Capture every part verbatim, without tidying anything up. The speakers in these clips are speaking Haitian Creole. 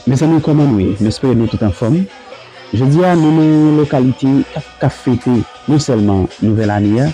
Mezanmi, kòman nou ye? M espere nou tout anfòm. Jodi a, nou nan yon lokalite k ap, k ap fete non sèlman nouvèl ane a,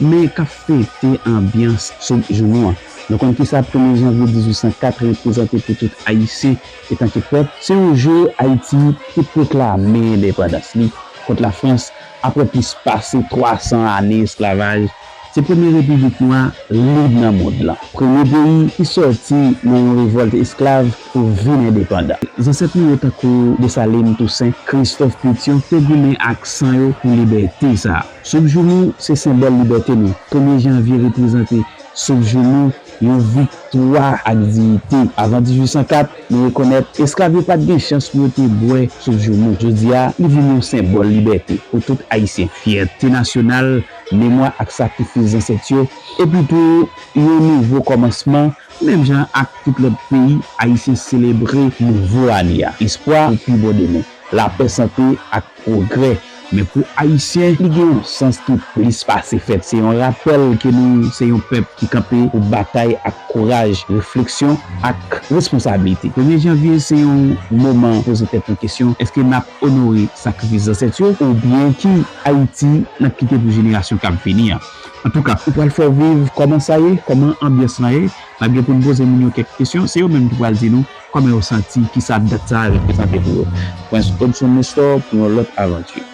men k ap fete anbyans Soup Joumou an. Nou konn kisa premye janvye dizuit san kat reprezante pou tout Ayisyen etanke pèp. Se yon jou Ayiti te pwoklame endepandans li kont Lafrans apre plis pase twa san ane esklavaj. Se premye repiblik nwa lib nan mond lan. Premye peyi ki sòti nan yon revòlt esklav pou vin endepandan. Zansèt nou yo tankou Desalin, Tousen, Kristòf Petyon te goumen ak san yo pou libète sa a. Soup Joumou se senbòl libète nou. Premye janvye reprezante Soup Joumou, yon viktwa ak diyite. Avan dizuit san kat, nou rekonèt esklav yo pa t gen chans pou yo te bwè Soup Joumou. Jodi a, li vin yon senbòl libète pou tout Ayisyen. Fyète nasyonal, memwa ak sakrifis zansèt yo, epi tou yon nouvo kòmansman, menm jan ak tout lòt peyi, Ayisyen selebre nouvo ane a. Espwa pou pi bon demen, lapè, sante ak pwogrè. Men pou Ayisyen, li gen yon sans ki plis pase fèt. Se yon rapèl ke nou se yon pèp ki kanpe pou batay ak kouraj, refleksyon ak responsablite. Premye janvye se yon moman poze tèt nou kesyon, èske n ap onore sakrifis zansèt yo, oubyen ki Ayiti n ap kite pou jenerasyon k ap vini an? Antouka, ou pral fè w viv kòman sa ye, kòman anbyans lan ye. N ap gen pou n poze moun yo kèk kesyon, se yo menm ki pral di nou kòman yo santi, kisa dat sa a reprezante pou yo. Prince Hudson Nestor pou yon lòt avanti.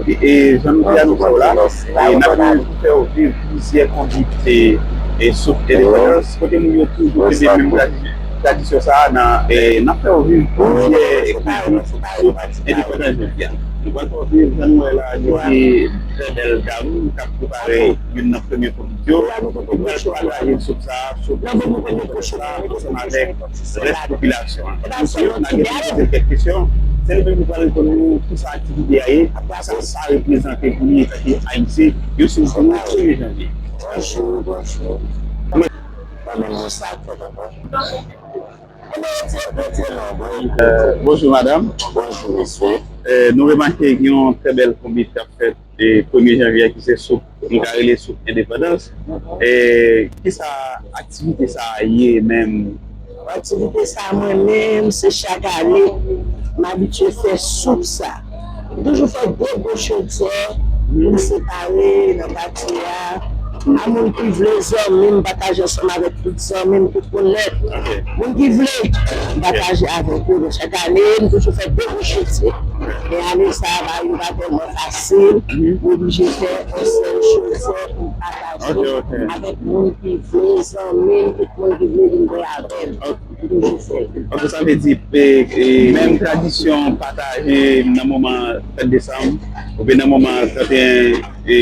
E jan nou te anonse w la, e n ap fè w viv plizyè konbit e, e Soup Endepandans, kote moun yo toujou kenbe menm tradi-, tradisyon sa a nan, e n ap fè w viv plizyè konbit Soup Endepandans jodi a. Nou pral fè w viv, jan nou wè la, gen de trè bèl dam k ap prepare youn nan premye konbit yo. Yo pral pataje soup sa a, soup sa a, ansanm avèk rès popilasyon an. Pou sa, n a gen pou poze kèk kesyon. Se li menm ki pral reponn nou kisa aktivite a ye, sa sa reprezante pou li etanke Ayisyen, yon sou jou premye janvye. Bonjou, bonjou. Mwen menm, yon sa k fèt ankò. Ebyen, yo di, yo di non, bon. Euh, bonjou, madanm. Bonjou, mesye. Euh, nou remake gen yon trè bèl konbit k ap fèt e premye janvye a ki se soup, nou ka rele Soup Endepandans. E kisa aktivite sa a ye menm? Aktivite sa a, mwen menm, se chak ane, m abitye fè soup sa. M toujou fè de gwo chodyè pou m separe nan katye a. A moun ki vle, zanmi m, pataje ansanm avèk tout zanmi m, tout moun nèt. Moun ki vle, m pataje avèk yo. Donk, chak ane, m toujou fè de gwo chodyè. Men ane sa a, bagay yo pa tèlman fasil. M oblije fè yon sèl chodyè pou m pataje avèk moun ki vle, zanmi m, tout moun ki vle vin bwè avè m. M toujou fè. Ok, sa vle di, e, e, menm tradisyon pataje nan moman trant desanm, oubyen nan moman trant e en, e,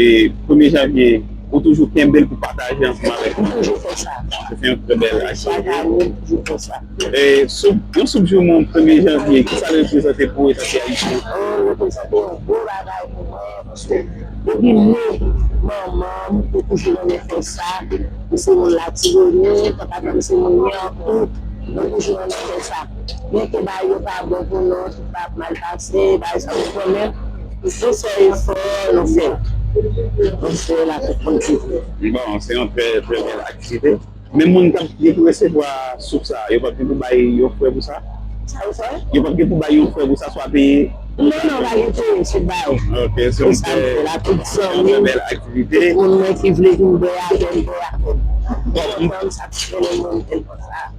premye janvye, ou toujou kenbe l pou pataje ansanm avèk. M toujou fè sa. Se yon trè bèl aktivite. Chak ane, m toujou fè sa. E, soup, yon soup joumou premye janvye, kisa l reprezante pou ou etanke Ayisyen? Oh, l reprezante yon gwo bagay pou mwen, paske depi mwen, manman m, te toujou renmen fè sa. M se moun Latibonit, papa m se moun Nyankou, nou toujou renmen fè sa. Byenke bagay yo pa bon pou nou, tout pa ap mal pase, bagay sa nou konnen, nou fè efò, nou fè l. Nou fè l ak tout moun ki vle. Bon, se yon trè, trè bèl aktivite. Men moun k ap gen pou resevwa soup sa, yo p ap gen pou bay yon frè pou sa? Sa yo fè? Yo p ap gen pou bay yon frè pou sa, swa peye? Non, non, pa gen peye, se bay. Ok, se yon trè, se yon trè bèl aktivite. Tout moun ki vle vin bwè avè m, bwè avè m. Bon, m, m, sa ti moun, moun, moun, moun, sa.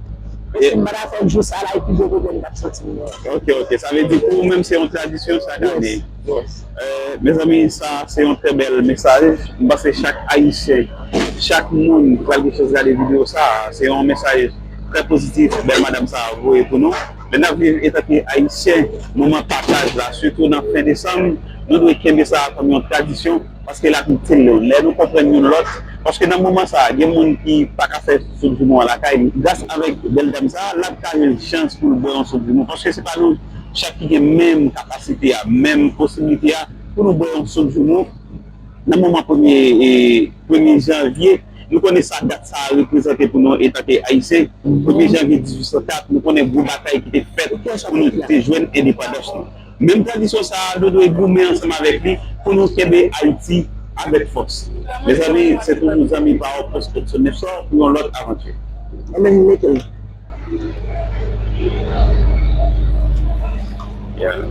Paske m pa ta fè jou sa la, epi gwo pwoblèm k ap soti m nan. Ok, ok. Sa vle di pou ou menm, se yon tradisyon chak ane. Yes, yes. Euh, mezanmi, sa se yon trè bèl mesaj. M panse chak Ayisyen, chak moun ki pral gen chans gade videyo sa, se yon mesaj trè pozitif bèl madanm sa voye pou nou. Lè n ap viv etanke Ayisyen, moman pataj la, sitou nan fen desanm, nou dwe kenbe sa kòm yon tradisyon. Paske l ap itil nou. Lè nou konprann youn lòt, paske nan moman sa a, gen moun ki pa ka fè soup joumou an lakay li. Gras avèk bèl dam sa a, l ap ka jwenn chans pou l bwè yon soup joumou. Paske se pa nou chak ki gen menm kapasite a, menm posiblite a, pou nou bwè yon soup joumou nan moman premye, e, premye janvye. Nou konnen sa dat sa a reprezante pou nou etanke Ayisyen. Premye janvye dizuit san kat, nou konnen gwo batay ki te fèt pou nou te jwenn endepandans nou. Menm tradisyon sa a, nou dwe goumen ansanm avèk li pou nou kenbe Ayiti avèk fòs. Mezanmi, se toujou zanmi pa w, Post Option nèf chan, pou yon lòt avanti. Anben, mete l. Yeah.